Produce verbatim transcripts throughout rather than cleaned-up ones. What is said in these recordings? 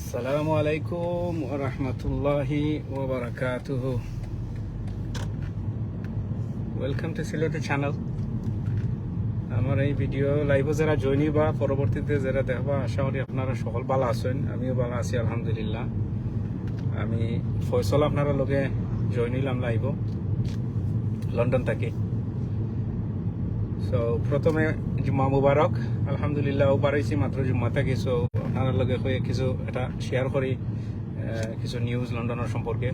আসসালামু আলাইকুম ওয়া রাহমাতুল্লাহি ওয়া বারাকাতুহু। Welcome to Sylheti channel. আমার এই ভিডিও লাইভও যারা জয়েন হইবা, পরবর্তীতে যারা দেখবা, আশা করি আপনারা সকল ভালা আছইন। আমিও ভালা আছি, আলহামদুলিল্লাহ। আমি ফয়সল আপনারার লগে জয়েন হইলাম লাইভও, লন্ডন থাকি। সো প্রথমে জুম্মা মুবারক। আলহামদুলিল্লাহ, ও বারইছি মাত্র জুম্মা থাকি। সো আপনারার লগে কই কিছু একটা শেয়ার করি, আহ, কিছু নিউজ লন্ডনর সম্পর্কে।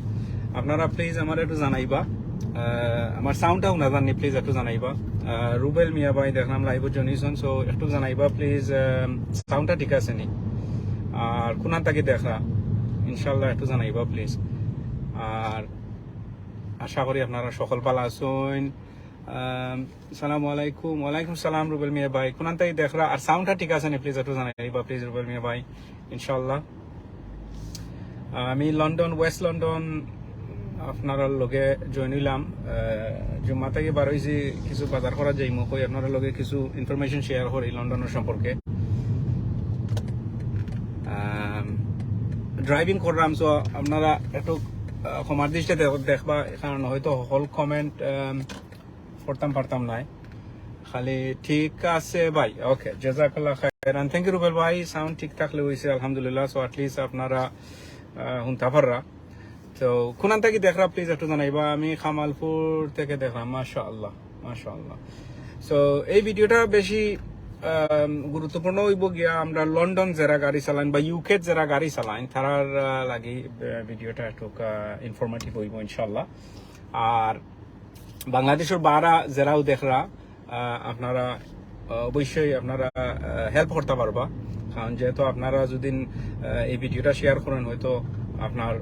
আপনারা প্লিজ আমারে একটু জানাইবা, আহ, আমার সাউন্ডটা হুনা যার নি, প্লিজ একটু জানাইবা। আহ, রুবেল মিয়া ভাই দেখলাম লাইভও জয়েন হইছইন, সো একটু জানাইবা প্লিজ, আহ, সাউন্ডটা ঠিক আছে নি, আর কুনান থাকি দেখরা, ইনশাল্লাহ একটু জানাইবা প্লিজ। আর আশা করি আপনারা সকল ভালা আছইন। আম, সালামু আলাইকুম। ওয়ালাইকুম সালাম রুবেল মিয়া ভাই, কুনান থাকি দেখরা, আর সাউন্ডটা ঠিক আছে নি, প্লিজ একটু জানাইবা প্লিজ রুবেল মিয়া ভাই, ইনশাল্লাহ। আমি লন্ডন, ওয়েস্ট লন্ডন আপনারার লগে জয়েন হইলাম। আহ, জুম্মা থাকি বারইছি, কিছু বাজার করা যাইমু কই, আপনারার লগে কিছু ইনফরমেশন শেয়ার করি লন্ডনর সম্পর্কে। ড্রাইভিং করলাম, সো আপনারা একটু, আহ, ক্ষমার দৃষ্টিতে দেখ-, দেখবা, কারণ হয়তো হকল কমেন্ট পড়তাম পারতাম নায়। খালি ঠিক আছে ভাই, ওকে, জাযাকাল্লাহ খাইরান। থ্যাংক ইউ রুবেল ভাই, সাউন্ড ঠিক থাকলে হইছে, আলহামদুলিল্লাহ। সো অ্যাটলিস্ট আপনারা, আহ, হুনতা পাররা। তো কুনান থাকি দেখরা, প্লিজ একটু জানাইবা। আমি কামালপুর থাকি দেখলাম, মাশাআল্লাহ, মাশাআল্লাহ। সো এই ভিডিওটা বেশি, আম, গুরুত্বপূর্ণ হইব গিয়া আমরা লন্ডন যারা গাড়ি চালাইন বা ইউকে যারা গাড়ি চালাইন, তারার, আহ, লাগি, আহ, ভিডিওটা একটু, আহ, ইনফরমেটিভ হইব ইনশাআল্লাহ। আর বাংলাদেশর বারা যারাও দেখরা, আহ, আপনারা, আহ, অবশ্যই আপনারা, আহ, হেল্প করতা পারবা, কারণ যেহেতু আপনারা যদি, আহ, এই ভিডিওটা শেয়ার করেন, হয়তো আপনার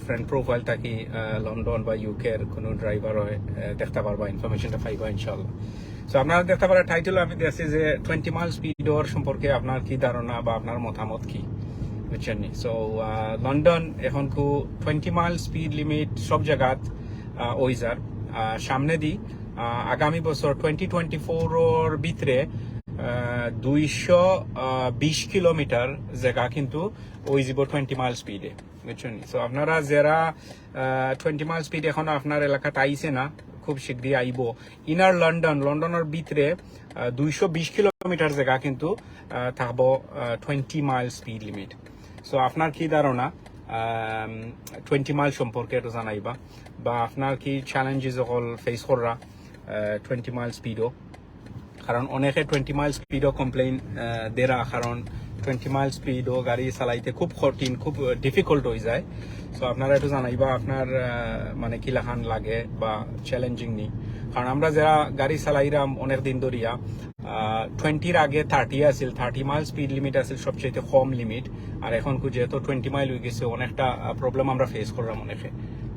ফ্রেন্ড প্রোফাইল থাকি, আহ, লন্ডন বা ইউকের কোনো ড্রাইভার হয়, আহ, দেখতা পারবা, ইনফরমেশনটা পাইবা ইনশাআল্লাহ। সো আপনারা দেখতা পাররা টাইটেল আমি দেখছি যে টোয়েন্টি মাইল স্পিডর সম্পর্কে আপনার কি ধারণা বা আপনার মতামত কি, বুঝছেন নি? সো, আহ, লন্ডন এখন কু টোয়েন্টি মাইল স্পিড লিমিট সব জায়গাত, আহ, ওই যার, আহ, সামনে দি, আহ, আগামী বছর টোয়েন্টি টোয়েন্টি ফোরর ভিতরে, আহ, দুইশো, আহ, বিশ কিলোমিটার জায়গা কিন্তু ওই যাব টোয়েন্টি মাইল স্পিডে, বুঝছেন নি? সো আপনারা যারা, আহ, টোয়েন্টি মাইল স্পিড এখন আপনার এলাকাত আইছে না, খুব শীঘ্রই আইব। ইনার লন্ডন, লন্ডনর ভিতরে, আহ, দুইশো বিশ কিলোমিটার জায়গা কিন্তু, আহ, থাকবো, আহ, twenty mile speed limit. So আপনার কি ধারণা, আম, টোয়েন্টি মাইল সম্পর্কে একটু জানাইবা, বা আপনার কি চ্যালেঞ্জেস সকল ফেস কররা, আহ, টোয়েন্টি মাইল স্পিডও? কারণ অনেকে টোয়েন্টি মাইল স্পিডও কমপ্লেইন, আহ, দেরা, কারণ টোয়েন্টি মাইল স্পিডও গাড়ি চালাইতে খুব কঠিন, খুব, আহ, ডিফিকাল্ট হয়ে যায়। সো আপনারা একটু জানাইবা আপনার, আহ, মানে কি লাখান লাগে বা চ্যালেঞ্জিং নি, কারণ আমরা যারা গাড়ি চালাইরাম অনেক দিন ধরিয়া, আহ, টোয়েন্টির আগে থার্টি আছিল, থার্টি মাইল স্পিড লিমিট আছিল সবচেয়ে কম লিমিট, আর এখন কু যেহেতু টোয়েন্টি মাইল হয়ে গেছে, অনেকটা, আহ, প্রবলেম আমরা ফেস করলাম অনেকে,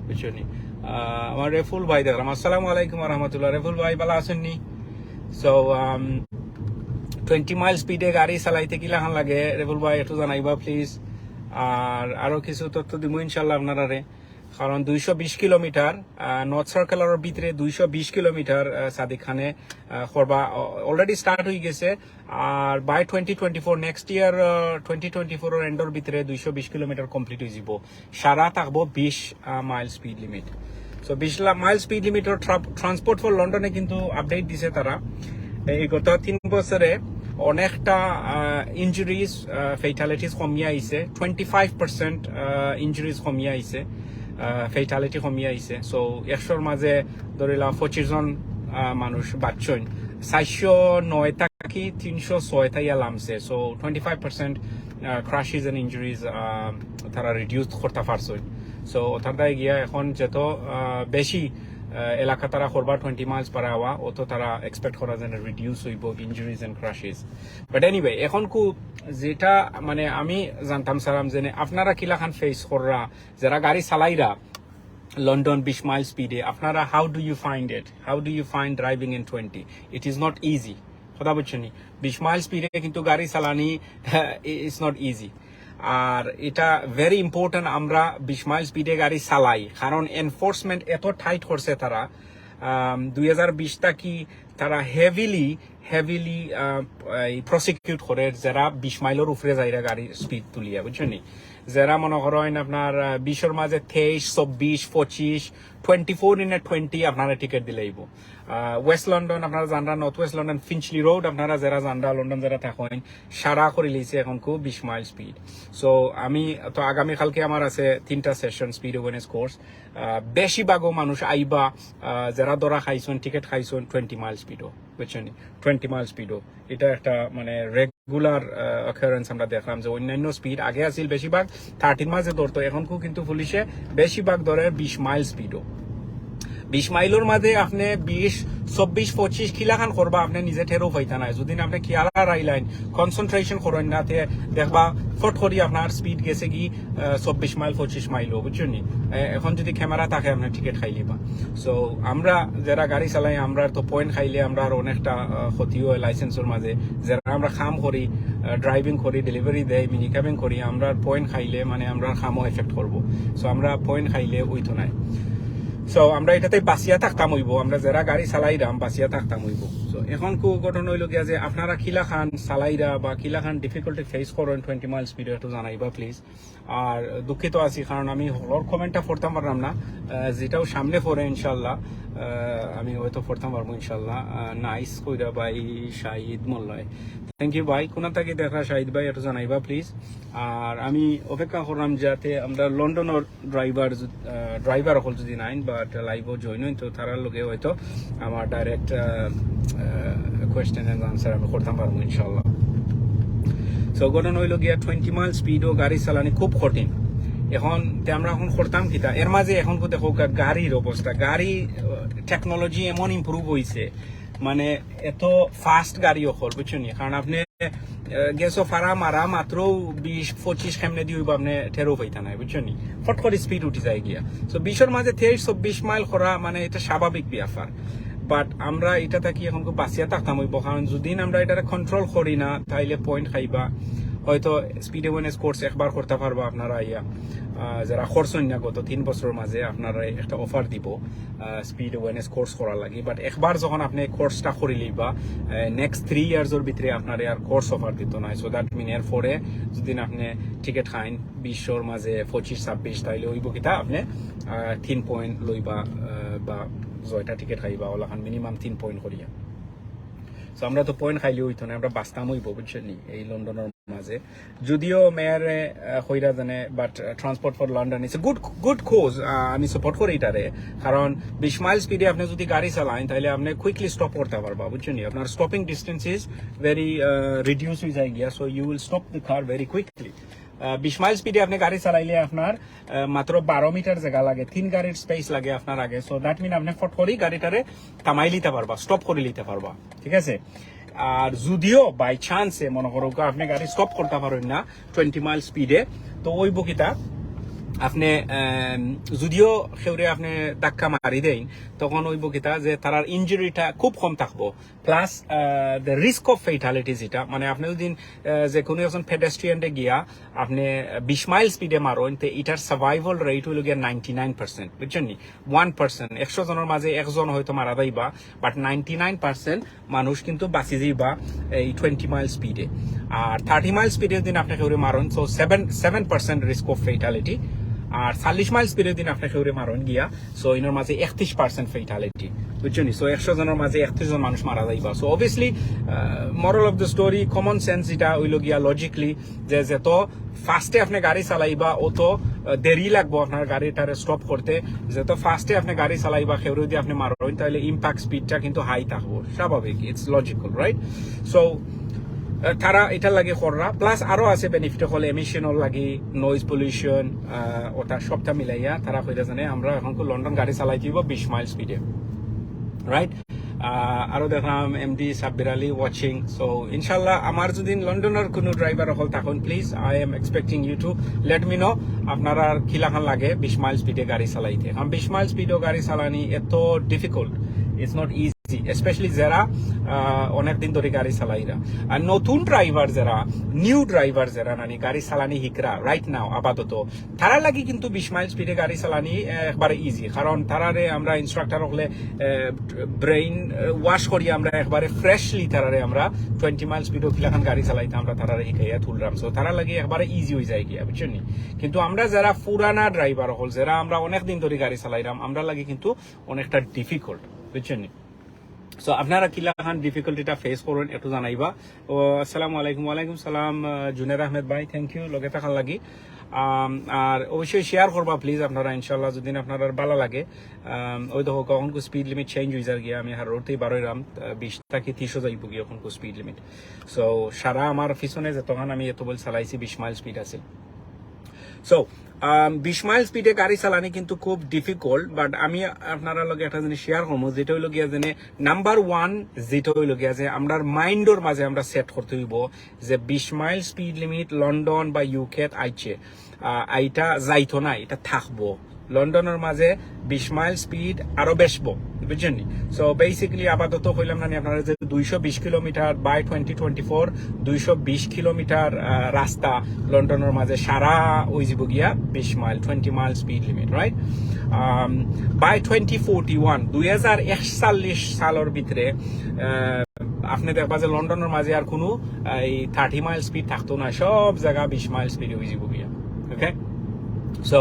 বুঝছো নি? আহ, আমার রেফুল ভাই দেখলাম, আসসালামু আলাইকুম ওয়া রাহমাতুল্লাহ। রেফুল ভাই, ভালা আছেন নি? সো, আম, টোয়েন্টি মাইল স্পিডে গাড়ি চালাইতে কি লাখান লাগে, রেফুল ভাই, একটু জানাইবা প্লিজ। আর আরো কিছু তথ্য দিমু ইনশাল্লাহ আপনারারে, কারণ দুইশো বিশ কিলোমিটার, আহ, নর্থ সার্কেলর ভিতরে দুইশো বিশ কিলোমিটার, আহ, সাদিক খানে, আহ, করবা, অ-, অলরেডি স্টার্ট হয়ে গেছে। আর by twenty twenty four, next year, আহ, টোয়েন্টি টোয়েন্টি ফোরর এন্ডর ভিতরে দুইশো বিশ কিলোমিটার কমপ্লিট হয়ে যাব। সারা থাকবো বিশ, আহ, মাইল স্পিড লিমিট। সো বিশ লা-, মাইল স্পিড লিমিটর ট্রা-, ট্রান্সপোর্ট ফর লন্ডনে কিন্তু আপডেট দিছে তারা। এই গত তিন বছরে অনেকটা, আহ, ইনজুরিজ, আহ, ফেটালিটিস কমিয়ে আইছে, টোয়েন্টি ফাইভ পার্সেন্ট, আহ, ইনজুরিজ কমিয়ে আইছে, আহ, ফেটালিটি কমিয়ে আইছে। সো একশোর মাঝে ধরিলা পঁচিশ জন, আহ, মানুষ বাঁচছইন, চারশো নয় থাকি তিনশো ছয় থাইয়া লামছে। সো টোয়েন্টি ফাইভ পার্সেন্ট, আহ, ক্রাশেস এন্ড ইনজুরিজ, আহ, তারা রিডিউস করতে পারছইন। সো ওটার দায় গিয়া এখন যত, আহ, বেশি, আহ, এলাকা তারা করবা টোয়েন্টি মাইলস পার আওয়ার, অত তারা এক্সপেক্ট করা যায় রিডিউস হইব injuries and crashes. But anyway, এখন কু যেটা মানে আমি জানতাম সারাম যে আপনারা কিলাখান ফেস কররা, যারা গাড়ি চালাইরা লন্ডন বিশ মাইল স্পিডে, আপনারা, how do you find it? How do you find driving in twenty? It is not easy. কথা বুঝছেন নি? বিশ মাইল স্পিডে কিন্তু গাড়ি চালানি, it's not easy। আর এটা ভেরি ইম্পর্টেন্ট, আমরা বিশ মাইল স্পিডে গাড়ি চালাই, কারণ এনফোর্সমেন্ট এত টাইট করছে তারা। আম, দুই হাজার বিশ থাকি তারা হেভিলি, হেভিলি এই প্রসিকিউট করে যারা বিশ মাইলর উপরে যাইরা গাড়ি স্পিড তুলিয়া, বুঝছেন নি? যেরা মনে করইন আপনার বিশর মাঝে তেইশ, চব্বিশ, পঁচিশ, twenty four in a twenty আপনারা টিকিট দিলাইবো। ওয়েস্ট লন্ডন আপনারা জানরা, নর্থ ওয়েস্ট লন্ডন ফিঞ্চলি রোড, আপনারা যেরা জানরা, লন্ডন যেরা থাকইন, সারা করি লইছে এখন খুব বিশ মাইল স্পিড। সো আমি তো আগামীকালকে আমার আছে তিনটা সেশন স্পিড অ্যাওয়ারনেস কোর্স। বেশিরভাগও মানুষ আইবা, যেরা ধরা খাইছইন, টিকিট খাইছইন টোয়েন্টি মাইল স্পিডও, বুঝছইন নি? টোয়েন্টি মাইল স্পিডও। এটা একটা মানে রেগুলার অকারেন্স আমরা দেখলাম যে অন্যান্য স্পিড আগে আছিল বেশিরভাগ থার্টির মাঝে ধরতো, এখন কিন্তু পুলিশে বেশিরভাগ ধরে বিশ মাইল স্পিডও। বিশ মাইলর মাঝে আপনি বিশ, চব্বিশ, পঁচিশ কিলাখান করবা, আপনি নিজে টেরও পাইতা নাই। যদি আপনি খেয়াল রাইলাইন, কনসেন্ট্রেশন করেন না, তে দেখবা ফট করি আপনার স্পিড গেছে কি চব্বিশ মাইল, পঁচিশ মাইলও, বুঝছইন নি? এখন যদি ক্যামেরা থাকে, আপনি টিকিট খাইলিবা। সো আমরা যেরা গাড়ি চালাই, আমরা তো পয়েন্ট খাইলে আমরা আর অনেকটা ক্ষতি হয় লাইসেন্সর মাঝে। যেরা আমরা কাম করি, ড্রাইভিং করি, ডেলিভারি দেই, মিনি ক্যাবিং করি, আমরা পয়েন্ট খাইলে মানে আমরা কামও এফেক্ট করবো। সো আমরা পয়েন্ট খাইলে ওই তো নাই। সো আমরা এটাতে বাঁচিয়া থাকতাম হইব, আমরা যেরা গাড়ি চালাইরাম বাঁচিয়া থাকতাম হইব। সো এখন কু ঘটনা হইল গিয়া যে আপনারা কিলাখান চালাইরা বা কিলাখান ডিফিকাল্টি ফেস করেন টোয়েন্টি মাইল স্পিডে, একটু জানাইবা প্লিজ। আর দুঃখিত আছি, কারণ আমি হকলর কমেন্টটা পড়তাম পারলাম না। যেটাও সামনে পড়ে ইনশাল্লাহ আমি হয়তো পড়তাম পারবো ইনশাল্লাহ। নাইস কইরা ভাই শাহিদ মোল্লায়, থ্যাংক ইউ ভাই। কোনা থাকি দেখরা শাহিদ ভাই, একটু জানাইবা প্লিজ। আর আমি অপেক্ষা করলাম যাতে আমরা লন্ডনর ড্রাইভার, ড্রাইভার হকল যদি নাইন বা লাইভও জয়েন হইন, তো তারার লগে হয়তো আমার ডাইরেক্ট কোয়েশ্চেন এন্ড আনসার আমি করতাম পারবো ইনশাল্লাহ। সো ঘটনা হইল গিয়া টোয়েন্টি মাইল স্পিডও গাড়ি চালানি খুব কঠিন। এখন তে আমরা এখন করতাম কিতা? এর মাঝে এখন কো দেখো গা-, গাড়ির অবস্থা, গাড়ি টেকনোলজি এমন ইমপ্রুভ হইছে, মানে এত ফাস্ট গাড়ি হকল, বুঝছইন নি? কারণ আপনি গেছো ফারা মারা মাত্র বিশ পঁচিশ কেমনে দিও আপনি টেরও পাইতা নাই, বুঝছইন নি? ফট করে স্পিড উঠি যায় গিয়া। তো বিশর মাঝে তেইশ চব্বিশ মাইল করা মানে এটা স্বাভাবিক ব্যাপার। বাট আমরা এটা থাকি এখন খুব বাঁচিয়া থাকতাম হইব, কারণ যদি আমরা এটা কন্ট্রোল করি না তাইলে পয়েন্ট খাইবা। হয়তো স্পিড অ্যাওয়ারনেস কোর্স একবার করতে পারবা আপনারা আইয়া। যারা করছইন না গত তিন বছরর মাঝে, আপনারা একটা অফার দিব স্পিড অ্যাওয়ারনেস কোর্স করার লাগি। বাট একবার যখন আপনি কোর্সটা করি লইবা, নেক্সট থ্রি ইয়ার্সর ভিতরে আপনার আর কোর্স অফার দিত না। সো দ্যাট মিন এর পরে যদি আপনি টিকিট খাইন বিশর মাঝে পঁচিশ ছাব্বিশ, তাইলে হইব কিতা আপনি তিন পয়েন্ট লইবা বা ছয়টা টিকিট খাইবা, ওলাখান মিনিমাম তিন পয়েন্ট করিয়া। তো আমরা তো পয়েন্ট খাইলে হইতো না, আমরা বাঁচতাম হইব, বুঝছইন নি, এই লন্ডনর মাঝে। যদিও মেয়ারে কইরা জানে, but transport for London is a good, good কোজ। আমি সাপোর্ট করি এটারে, কারণ বিশ মাইল স্পিডে আপনি যদি গাড়ি চালাইন, তাহলে আপনি কুইকলি স্টপ করতে পারবা, বুঝছইন নি? আপনার stopping distance is very reduce হয়ে যায় গিয়া, so you will stop the car very quickly. বিশ মাইল স্পিডে আপনি গাড়ি চালাইলে আপনার মাত্র বারো মিটার জায়গা লাগে, তিন গাড়ির স্পেস লাগে আপনার আগে। সো দ্যাট মিন আপনি ফট করি গাড়িটারে থামাই লিতে পারবা, স্টপ করি লিতে পারবা, ঠিক আছে? আর যদিও বাই চান্সে মনে করো আপনি গাড়ি স্টপ করতে পারেন না টোয়েন্টি মাইল স্পিডে, তো ওই বকিতা আপনি যদিও কেউরে আপনি ধাক্কা মারি দেন, তখন ওই বকিতা যে তারার ইঞ্জুরিটা খুব কম থাকবো। Plus the risk of fatality, যেটা মানে আপনি যদি যে কোনো একজন পেডেস্ট্রিয়ানরে গিয়া আপনি বিশ মাইল স্পিডে মারইন, তে এটার সার্ভাইভাল রেট হইল গিয়া নাইনটি নাইন পার্সেন্ট, বুঝছইন নি? ওয়ান পার্সেন্ট, একশো জনের মাঝে একজন হয়তো মারা যাইবা, বাট নাইনটি নাইন পার্সেন্ট মানুষ কিন্তু বাঁচি যাইবা এই টোয়েন্টি মাইল স্পিডে। আর থার্টি মাইল স্পিডের দিন আপনি কেউরে মারইন, so seven seven percent risk of fatality. আর চল্লিশ মাইল স্পিডের দিন আপনি কেউরে মারইন গিয়া, সো ইনোর মাঝে একত্রিশ পার্সেন্ট ফেটালিটি, বুঝছইন নি? সো একশো জনের মাঝে একত্রিশ জন মানুষ মারা যাইবা। So obviously, moral of the story, common sense যেটা হইল গিয়া লজিকলি, যে যত ফাস্টে আপনি গাড়ি চালাইবা, অত দেরি লাগবো আপনার গাড়িটারে স্টপ করতে। যত ফাস্টে আপনি গাড়ি চালাইবা, কেউরে যদি আপনি মারইন, তাহলে ইম্প্যাক্ট স্পিডটা কিন্তু হাই থাকবো, স্বাভাবিক, ইটস লজিক্যাল, রাইট? সো তারা এটার লাগি কররা, প্লাস আরো আছে বেনিফিট হকল, এমিশনর লাগি, নয়েজ পলিউশন, ওটা সবটা মিলাইয়া তারা কইরা জানে আমরা এখন লন্ডন গাড়ি চালাইতে হইব বিশ মাইল স্পিডে, রাইট? আরো দেখলাম এমডি সাব্বির আলী ওয়াচিং। সো ইনশাল্লাহ আমার যদি লন্ডনর কোনো ড্রাইভার হকল তখন please, I am expecting you to let me know আপনারা কিলাখান লাগে বিশ মাইল স্পিডে গাড়ি চালাইতে। কারণ বিশ মাইল স্পিডও গাড়ি চালানি এত difficult, it's not easy. Specially যারা অনেক দিন ধরি গাড়ি চালাইরা, আর নতুন ড্রাইভার যারা, নিউ ড্রাইভার যারা নানি গাড়ি চালানি হিকরা রাইট নাও আপাতত, তারার লাগি কিন্তু বিশ মাইল স্পিডে গাড়ি চালানি আহ, একবারে ইজি। কারণ তারারে আমরা ইনস্ট্রাক্টর হকলে ব্রেইন ওয়াশ করি, আমরা একবারে ফ্রেশলি তারারে আমরা টোয়েন্টি মাইল স্পিডও কিলাখান গাড়ি চালাইতে আমরা তারারে হিকাইয়া তুলরাম। সো তারার লাগি একবারে ইজি অই যায় গিয়া, বুঝছইন নি? কিন্তু আমরা যারা পুরানা ড্রাইভার হকল, যারা আমরা অনেক দিন ধরি গাড়ি চালাইরাম, আমরার লাগি কিন্তু অনেকটা ডিফিকাল্ট, বুঝছইন নি? সো আপনারা কিলাখান ডিফিকাল্টিটা ফেস করইন, একটু জানাইবা। ও, আসসালামু আলাইকুম। ওয়ালাইকুম সালাম, আহ, জুনেদ আহমেদ ভাই, থ্যাংক ইউ লগে থাকার লাগি। আম, আর অবশ্যই শেয়ার করবা প্লিজ আপনারা, ইনশাআল্লাহ, যদি আপনারার ভালা লাগে। আম, ওই দেখো, অখনকু স্পিড লিমিট চেঞ্জ অই যার গিয়া, আমি হার রোডেই বারইরাম, আহ, বিশ থাকি তিরিশও যাইবো গিয়া অখনকু স্পিড লিমিট। সো সারা আমার পিছনে যতখান আমি এত বল চালাইছি, বিশ মাইল স্পিড আছে। সো বিশ মাইল স্পিডে গাড়ি চালানি কিন্তু খুব ডিফিকাল্ট, বাট আমি আপনারার লগে একটা জিনিস শেয়ার করবো, যেটা অইলো গিয়া যে নাম্বার ওয়ান, যেটা অইলো গিয়া যে আমরার মাইন্ডর মাঝে আমরা সেট করতে অইবো যে বিশ মাইল স্পিড লিমিট লন্ডন বা ইউকেত আইছে, আহ, এটা যাইতো না, এটা থাকবো। লন্ডনর মাঝে বিশ মাইল স্পিড আরো বেশবো, বুঝছইন নি? সো বেসিক্যালি আপাতত কইলাম না নি আপনারা যে দুইশো বিশ kilometre by twenty twenty four, দুইশো বিশ কিলোমিটার আহ, রাস্তা লন্ডনর মাঝে সারা অই যাইবো গিয়া বিশ mile, twenty mile speed limit, right? By twenty forty one, দুই হাজার একচল্লিশ সালর ভিতরে আহ, আপনি দেখবা যে লন্ডনর মাঝে আর কোনো আহ, এই থার্টি মাইল স্পিড থাকতো না, সব জায়গা বিশ মাইল স্পিড অই যাইবো গিয়া। ওকে, সো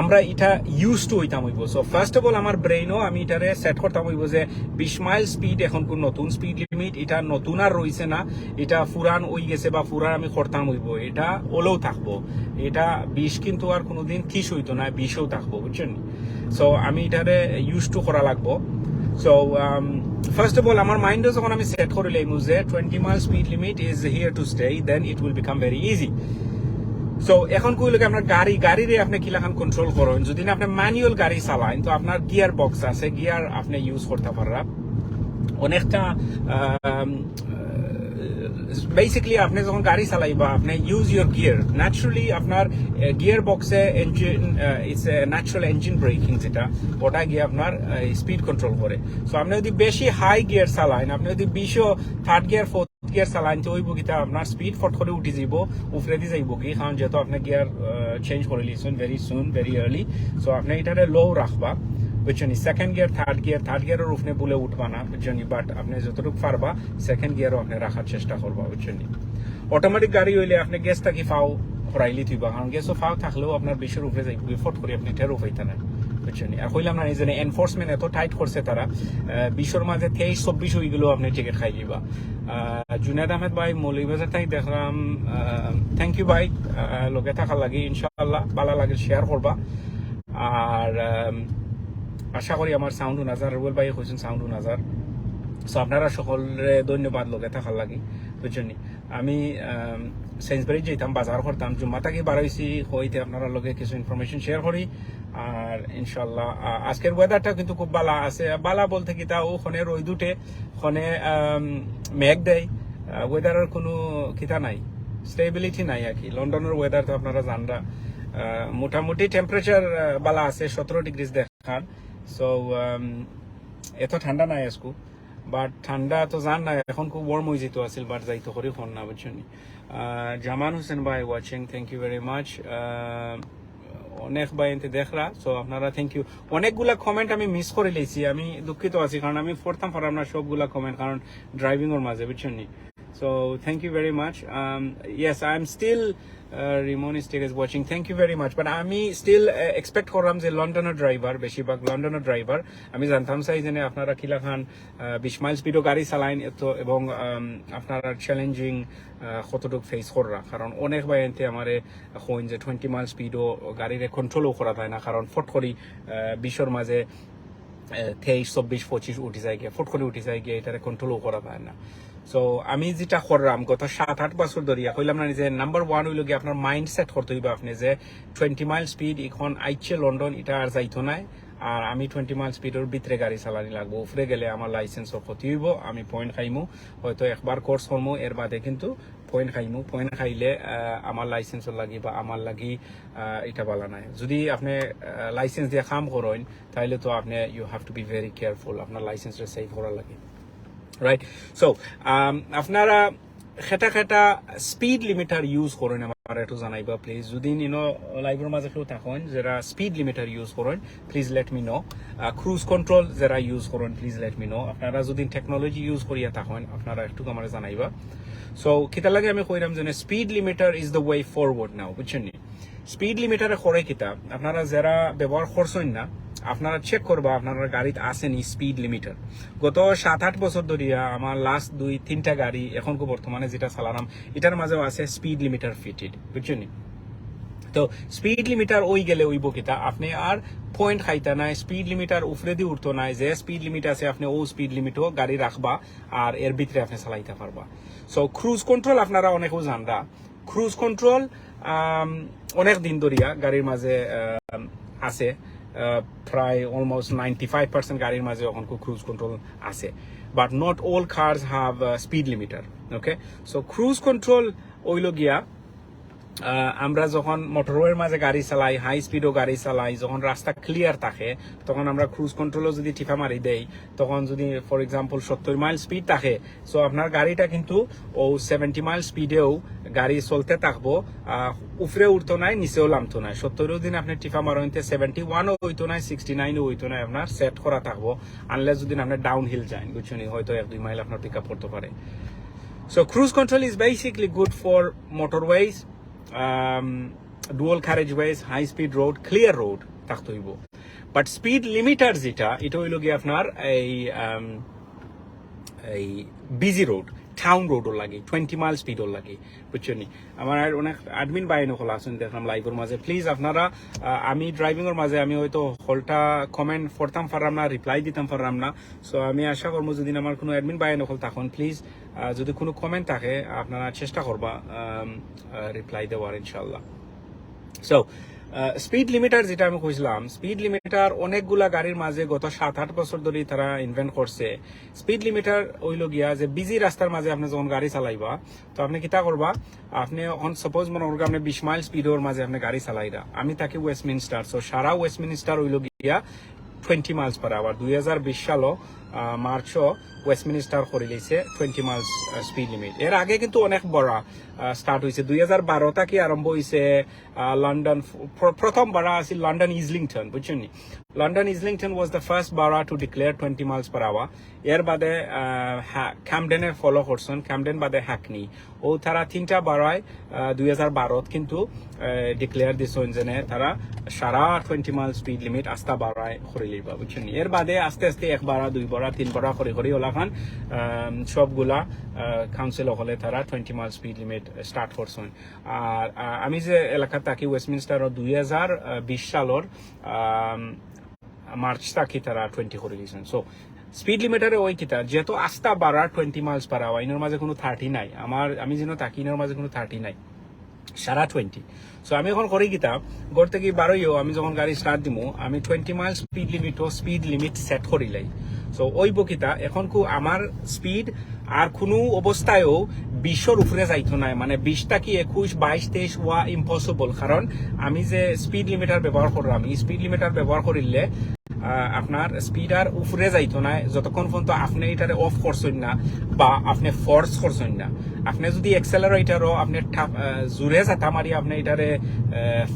আমরা এটা ইউজ টু অইতাম অইবো। সো ফার্স্ট অফ অল আমার ব্রেইনও আমি এটারে সেট করতাম অইবো যে বিশ মাইল স্পিড অখনকু নতুন স্পিড লিমিট, এটা নতুন আর রইছে না, এটা পুরান অই গেছে বা পুরান আমি করতাম অইবো, এটা অলেও থাকবো। এটা বিশ কিন্তু আর কোনোদিন তিরিশ অইতো না, বিশও থাকবো, বুঝছইন নি? সো আমি এটারে ইউজ টু করা লাগবো। সো ফার্স্ট অফ অল আমার মাইন্ডও যখন আমি সেট করি লাইমু যে twenty mile speed limit is here to stay, then it will become very easy. So অখন কইলো কি আপনার গাড়ি, গাড়িরে আপনি কিলাখান কন্ট্রোল করইন, যদি না আপনি ম্যানুয়াল গাড়ি চালাইন, তো আপনার গিয়ার বক্স আছে, গিয়ার আপনি ইউজ করতা পাররা অনেকটা। বেসিক্যালি আপনি যখন গাড়ি চালাইবা, আপনি use your gear, ন্যাচারালি আপনার গিয়ার বক্সে engine, it's a natural engine breaking, যেটা ওটা গিয়া আপনার স্পিড কন্ট্রোল করে। সো আপনি যদি বেশি হাই গিয়ার চালাইন, আপনি যদি বিশও থার্ড গিয়ার, ফোর্থ গিয়ার চালাইন, তো অইবো কিতা আপনার স্পিড ফট করি উঠি যাইবো, উপরেদি যাইবো গি, কারণ যেহেতু আপনি গিয়ার চেঞ্জ করি লিছইন very soon, very early. So আপনি এটারে লো রাখবা, বুঝছইন নি? Second gear, third gear, third গিয়ারর উপরে বুলে উঠবা না, বুঝছইন নি? বাট আপনি যতটুকু পারবা সেকেন্ড গিয়ারও আপনি রাখার চেষ্টা করবা, বুঝছইন নি? অটোমেটিক গাড়ি অইলে আপনি গেজ থাকি ফাও হরাইলি থইবা, কারণ গেজও ফাও থাকলেও আপনার বিশর উপরে যাইবো গি, ফট করি আপনি টেরও পাইতা না, বুঝছইন নি? আর কইলাম না নি যে এনফোর্সমেন্ট এত টাইট করছে তারা, আহ, বিশর মাঝে তেইশ চব্বিশ অই গেলেও আপনি টিকিট খাই দিবা। আহ, জুনায়েদ আহমেদ ভাই, মৌলভীবাজার থাকি দেখলাম, থ্যাংক ইউ ভাই, আহ, লগে থাকার লাগি। ইনশাআল্লাহ ভালা লাগে, শেয়ার করবা। আর আম, আশা করি আমার সাউন্ড হুনা যার, রুবেল ভাই কইছইন সাউন্ড হুনা যার। সো আপনারা সকলরে ধন্যবাদ লগে থাকার লাগি, বুঝছইন নি? আমি সেন্সবারি যাইতাম, বাজার করতাম, জুম্মা থাকি বারইছি, কইতে আপনারার লগে কিছু ইনফরমেশন শেয়ার করি। আর ইনশাআল্লাহ আহ, আজকের ওয়েদারটা কিন্তু খুব ভালা আছে। ভালা বলতে কিতা, অখনে রইদ উঠে, অখনে আম, মেঘ দেয়, ওয়েদারর কোনো কিতা নাই, স্টেবিলিটি নাই আর কি। লন্ডনর ওয়েদার তো আপনারা জানরা, আহ, মোটামুটি টেম্পারেচার ভালা আছে, সতেরো ডিগ্রিজ দেখার। সো এত ঠান্ডা নাই আজকু, বাট ঠান্ডা তো জান না, অখন খুব ওয়ার্ম অই যাইতো আছিল, বাট যাইতো করি অখন না, বুঝছইন নি? আহ, জামান হোসেন ভাই watching, thank you very much. অনেক ভাইয়াইন্তে দেখরা, সো আপনারা থ্যাংক ইউ। অনেকগুলা কমেন্ট আমি মিস করি লাইছি, আমি দুঃখিত আছি, কারণ আমি পড়তাম পারলাম না সবগুলা কমেন্ট, কারণ ড্রাইভিংর মাঝে, বুঝছইন নি? So thank you very much. Um, yes, I am still uh, Rimon Stick is watching. Thank you very much. But আমি স্টিল এক্সপেক্ট করলাম যে লন্ডনর ড্রাইভার, বেশিরভাগ লন্ডনর ড্রাইভার। আমি জানতাম চাই যে আপনারা কিলাখান বিশ মাইল স্পিডও গাড়ি চালাইন এত, এবং আম, আপনারা চ্যালেঞ্জিং কতটুকু ফেস কররা, কারণ অনেক ভাইয়াইন্তে আমারে কইন যে টোয়েন্টি মাইল স্পিডও গাড়িরে কন্ট্রোলও করা যায় না, কারণ ফট করি বিশর মাঝে তেইশ চব্বিশ পঁচিশ উঠি যায় গিয়া, ফট করি উঠি যায় গিয়া, এটারে কন্ট্রোলও করা যায় না। সো আমি যেটা করলাম গত সাত আট বছর ধরিয়া, কইলাম না নি যে নাম্বার ওয়ান অইলো গিয়া আপনার মাইন্ড সেট করতে অইবো আপনি যে টোয়েন্টি মাইল স্পিড অখন আইছে লন্ডন, এটা আর যাইতো নায়। আর আমি টোয়েন্টি মাইল স্পিডর ভিতরে গাড়ি চালানি লাগবো, উপরে গেলে আমার লাইসেন্সর ক্ষতি হইব, আমি পয়েন্ট খাইমু। হয়তো একবার কোর্স করমু, এর বাদে কিন্তু পয়েন্ট খাইমু। পয়েন্ট খাইলে আহ, আমার লাইসেন্সর লাগি বা আমার লাগি আহ, এটা বালা নাই। যদি আপনি লাইসেন্স দিয়ে কাম করেন, তাহলে তো আপনি you have to be very careful, আপনার লাইসেন্সরে সেভ করার লাগি, রাইট? সো আপনারা খেটা খেটা স্পিড লিমিটার ইউজ করেন, আমার একটু জানাইবা প্লিজ। যদি ইনো লাইভর মাঝে কেউ থাকেন যারা স্পিড লিমিটার ইউজ করেন, please let me know. Cruise control যারা ইউজ করেন, please let me know. আপনারা যদি টেকনোলজি ইউজ করিয়া থাকেন, আপনারা একটু আমার জানাইবা। সো কিতার লাগি আমি কইরাম যে speed limiter is the way forward now, বুঝছেন নি? স্পিড লিমিটারে করে কিতা, আপনারা যারা ব্যবহার করছেন না, আপনারা চেক করবা আপনার গাড়িত আছে নি স্পিড লিমিটার। গত সাত আট বছর ধরিয়া আমার লাস্ট দুই তিনটা গাড়ি এখন বর্তমানে যেটা চালারাম, এটার মাঝেও আছে স্পিড লিমিটার ফিটেড, বুঝছেন নি? তো স্পিড লিমিটার ওই গেলে ওইব কিতা, আপনি আর পয়েন্ট খাইতা নাই, স্পিড লিমিটার উপরেদি উঠতো নাই, যে স্পিড লিমিট আছে আপনি ও স্পিড লিমিটও গাড়ি রাখবা, আর এর ভিতরে আপনি চালাইতে পারবা। সো ক্রুজ কন্ট্রোল আপনারা অনেকেও জানরা, ক্রুজ কন্ট্রোল অনেক দিন ধরিয়া গাড়ির মাঝে আম, আছে, আহ, প্রায় অলমোস্ট নাইনটি ফাইভ পার্সেন্ট গাড়ির মাঝে এখন ক্রুজ কন্ট্রোল আছে, but not all cars have speed limiter. Okay, so cruise control ওইল গিয়া আহ, আমরা যখন মোটরওয়ের মাঝে গাড়ি চালাই, হাই স্পিডও গাড়ি চালাই, যখন রাস্তা ক্লিয়ার থাকে, তখন আমরা ক্রুজ কন্ট্রোলও যদি টিপা মারি দেই, তখন যদি ফর এক্সাম্পল সত্তর মাইল স্পিড থাকে, সো আপনার গাড়িটা কিন্তু ও সেভেন্টি মাইল স্পিডেও গাড়ি চলতে থাকবো। আহ, উপরে উঠতো নাই, নিচেও লামতো নাই। সত্তরও দিন আপনি টিপা মারইতে সেভেন্টি ওয়ানও হইতো নাই, সিক্সটি নাইনও হইতো নাই, আপনার সেট করা থাকবো, আনলেস যদি আপনি ডাউন হিল যান, বুঝছেন নি, হয়তো এক দুই মাইল আপনার পিক আপ করতে পারে। So cruise control is basically good for motorways, um, dual carriageways, high speed road, clear road থাকতে হইব। বাট স্পিড লিমিটার যেটা, এটা হইল গিয়া আপনার এই আম, এই বিজি রোড, টাউন রোডও লাগে, টোয়েন্টি মাইল স্পিডও লাগে, বুঝছেন নি? আমার আর অনেক অ্যাডমিন ভাই অকল আছেন দেখলাম লাইভর মাঝে, প্লিজ আপনারা আহ, আমি ড্রাইভিংর মাঝে আমি হয়তো হকলটা কমেন্ট পড়তাম পারলাম না, রিপ্লাই দিতাম পারলাম না। সো আমি আশা করবো যদি আমার কোনো অ্যাডমিন ভাই অকল তখন প্লিজ যদি কোনো কমেন্ট থাকে আপনারা চেষ্টা করবা রিপ্লাই দেওয়ার ইনশাল্লাহ। সো স্পিড লিমিটার যেটা আমি কইছিলাম, স্পিড লিমিটার অনেকগুলা গাড়ির মাঝে গত সাত আট বছর ধরে তারা ইনভেন্ট করছে। স্পিড লিমিটার ওইল গিয়া যে বিজি রাস্তার মাঝে আপনি যখন গাড়ি চালাইবা, তো আপনি কিতা করবা, আপনি এখন সাপোজ মনে করুন আপনি বিশ মাইল স্পিডর মাঝে আপনি গাড়ি চালাইরা, আমি থাকি ওয়েস্টমিনস্টার, সো সারা ওয়েস্টমিনস্টার ওইল গিয়া টোয়েন্টি মাইলস পার আওয়ার। দুই হাজার বিশ সালও আহ, মার্চও ওয়েস্টমিনস্টার করে লইছে টোয়েন্টি মাইলস স্পিড লিমিট। এর আগে কিন্তু অনেক বাড়া স্টার্ট হয়েছে, দুই হাজার বারো থাকি আরম্ভ হয়েছে। আহ, লন্ডন ফ- প্র- প্রথম বাড়া আছে লন্ডন ইজলিংটন, বুঝছেন নি? London Islington was the first borough to declare twenty miles per hour. এর বাদে আহ, হ্যাঁ, ক্যামডেনে ফলো করছেন, ক্যামডেন বাদে হ্যাকনি। ও তারা তিনটা বাড়ায় দুই হাজার বারোত কিন্তু ডিক্লেয়ার দিছেন যে তারা সারা টোয়েন্টি মাইল স্পিড লিমিট আস্তা বাড়ায় করে লিবা, বুঝছেন নি? এর বাদে আস্তে আস্তে এক বাড়া, দুই বাড়া, তিন বাড়া করে করে ওলাখান আম, সবগুলা কাউন্সিল হলে তারা twenty mile speed limit start করছেন। আর আহ, আমি যে এলাকাত থাকি ওয়েস্টমিনস্টার দুই হাজার বিশ সালর আম, মার্চ থাকি তারা টোয়েন্টি করে দিয়েছেন। সো স্পিড লিমিটারে ওই কিতা যেহেতু আস্তা বাড়া টোয়েন্টি মাইলস পার আওয়ার, ইনোর মাঝে কোনো থার্টি নাই। আমার আমি যেন থাকি ইনোর মাঝে কোনো থার্টি নাই, সারা টোয়েন্টি। সো আমি এখন করি কিতা, ঘর থেকে বারোইও আমি যখন গাড়ি স্টার্ট দিমু, আমি টোয়েন্টি মাইল স্পিড লিমিটও স্পিড লিমিট সেট করি লাই। সো ওই বকিতা এখন কু আমার স্পিড আর কোনো অবস্থায়ও বিশর উপরে যাইতো নাই, মানে বিশ থাকি একুশ, বাইশ, তেইশ হওয়া ইম্পসিবল। কারণ আমি যে স্পিড লিমিটার ব্যবহার করলাম, এই স্পিড লিমিটার ব্যবহার করিলে আহ, আপনার স্পিড আর উপরে যাইতো না যতক্ষণ পর্যন্ত আপনি এটারে অফ করছেন না বা আপনি ফোর্স করছেন না। আপনি যদি অ্যাক্সেলারেটরও আপনি ঠা- আহ, জোরে ঝাঁটা মারি আপনি এটারে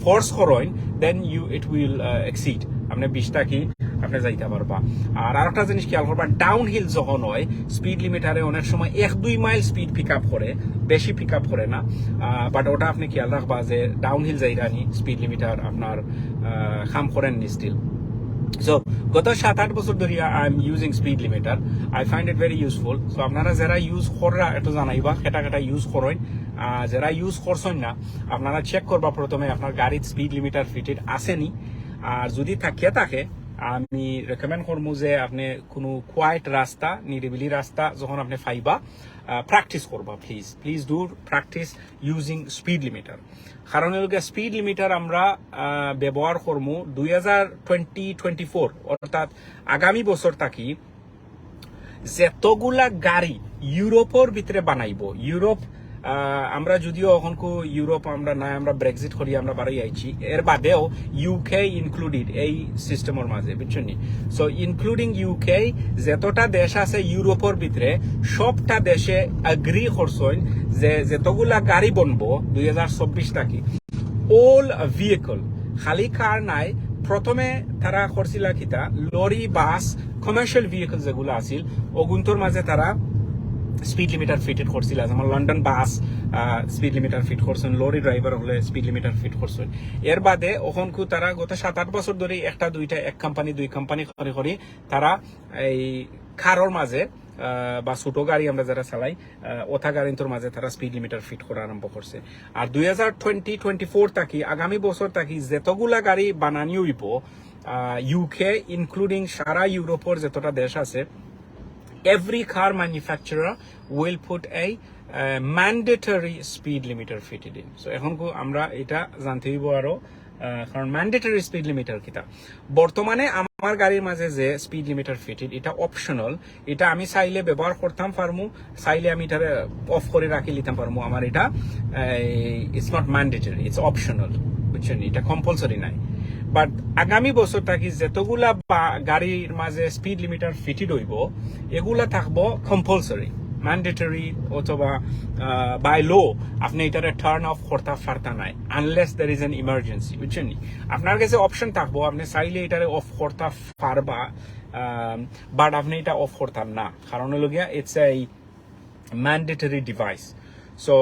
ফোর্স করেন, then you it will exceed, আপনি বিশ থাকি আপনি যাইতে পারবা। আর আরেকটা জিনিস খেয়াল করবা, ডাউন হিল যখন হয় স্পিড লিমিটারে অনেক সময় এক দুই মাইল স্পিড পিক আপ করে, বেশি পিক আপ করে না। বাট ওটা আপনি খেয়াল রাখবা যে ডাউন হিল যাইরানি স্পিড লিমিটার আপনার আহ, কাম করেন নি স্টিল। সো গত সাত আট বছর ধরিয়া I am using speed limiter, I find it very useful. So আপনারা যারা ইউজ কররা একটু জানাইবা কেটা কেটা ইউজ করেন। আহ, যারা ইউজ করছেন না, আপনারা চেক করবা প্রথমে আপনার গাড়ির স্পিড লিমিটার ফিটেড আছে নি। আর যদি থাকিয়া থাকে, আমি রেকমেন্ড করমু যে আপনি কোনো কোয়াইট রাস্তা, নিরিবিলি রাস্তা যখন আপনি পাইবা, প্র্যাকটিস করবা। Please, please do practice using speed limiter। কারণ হলো গিয়া, স্পিড লিমিটার আমরা আহ, ব্যবহার করমু দুই হাজার টোয়েন্টি টোয়েন্টি ফোর, অর্থাৎ আগামী বছর থাকি যতগুলা গাড়ি ইউরোপর ভিতরে বানাইবো, ইউরোপ, আহ, আমরা যদিও অখনকু ইউরোপ আমরা নাই, আমরা ব্রেক্সিট করি, আমরা বারই আইছি, এর বাদেও ইউকে ইনক্লুডেড এই সিস্টেমর মাঝে, বুঝছইন নি? সো ইনক্লুডিং ইউকে, যতটা দেশ আছে ইউরোপর ভিতরে, সবটা দেশে এগ্রি করছইন যে যতগুলা গাড়ি বনবো দুই হাজার চব্বিশ থাকি, অল ভেহিকল, খালি কার নাই। প্রথমে তারা করছিলা কিতা, লরি, বাস, কমার্শিয়াল ভেহিকল যেগুলা আছিল, ওগুন্তর মাঝে তারা স্পিড লিমিটার ফিটেড করছিলা। যেমন London bus speed limiter fit করছইন, লরি ড্রাইভার হলে স্পিড লিমিটার ফিট করছইন। এর বাদে অখনকু তারা গত সাত আট বছর ধরে একটা দুইটা, এক কোম্পানি দুই কোম্পানি করি করি তারা এই কারর মাঝে আহ, বা ছোট গাড়ি আমরা যারা চালাই, আহ, ওটা গাড়িন্তর মাঝে তারা স্পিড লিমিটার ফিট করা আরম্ভ করছে। আর দুই হাজার টোয়েন্টি টোয়েন্টি ফোর থাকি, আগামী বছর থাকি যতগুলা গাড়ি বানানি হইব, ইউকে ইনক্লুডিং সারা ইউরোপর যতটা দেশ আছে, every car manufacturer will put a mandatory speed limiter fitted in। So এখন কো-, আমরা এটা জানতে হইব আরো, আহ, কারণ ম্যান্ডেটরি স্পিড লিমিটার কিতা। বর্তমানে আমার গাড়ির মাঝে যে স্পিড লিমিটার ফিটেড, এটা অপশনাল। এটা আমি চাইলে ব্যবহার করতাম পারমু, চাইলে আমি এটারে অফ করে রাখি নিতাম পারমু। আমার এটা, it's not mandatory, it's optional, বুঝছইন নি? এটা কম্পালসরি নাই। বাট আগামী বছর থাকি যতগুলা বা-, গাড়ির মাঝে স্পিড লিমিটার ফিটেড হইব, এগুলা থাকবো কম্পালসরি, ম্যান্ডেটরি, অথবা বাই ল আপনি এটারে টার্ন অফ করতে পারতা নাই, unless there is an emergency, বুঝছইন নি? আপনার কাছে অপশন থাকবো, আপনি চাইলে এটারে অফ করতে পারবা, বাট আপনি এটা অফ করতাম না, কারণ হলো গিয়া it's a mandatory device। So